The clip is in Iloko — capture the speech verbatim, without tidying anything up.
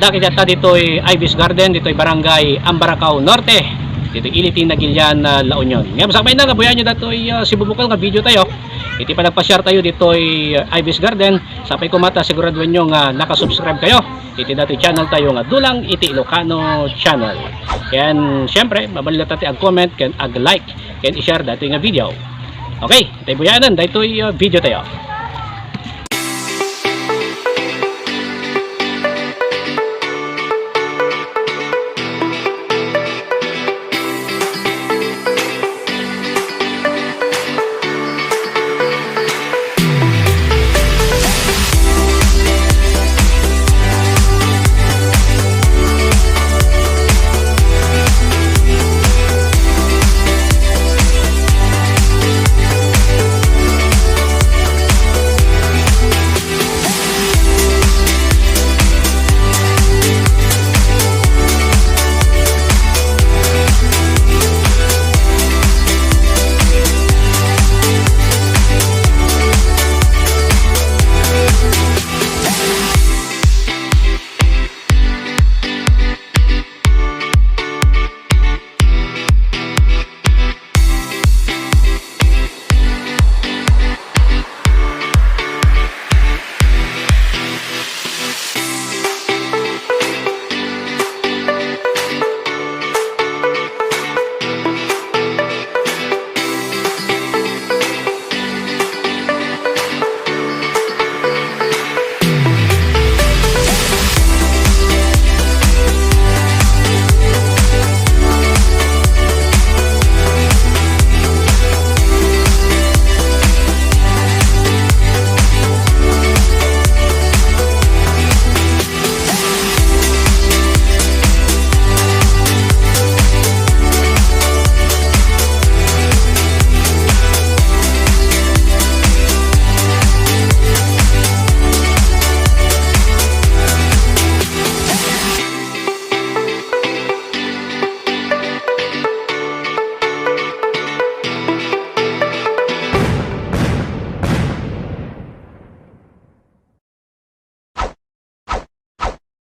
Dagiti atta ditoy Ivy's Garden, ditoy Barangay Ambaracao Norte, ditoy ili ti Nagilian, ah, La Union. Ngem sakbay na, kabuyaen nyo datoy, ah, sibubukal nga video tayo. Iti panagpa-share tayo ditoy, ah, Ivy's Garden, sapay koma ta siguraduan nyo nga nakasubscribe kayo iti datoy channel tayo nga Dulang iti Ilocano Channel. Ken, siyempre, mabalin ta ti ag-comment, ken ag-like, ken i-share datoy nga video. Okay, tay buyanan, daytoy, ah, video tayo.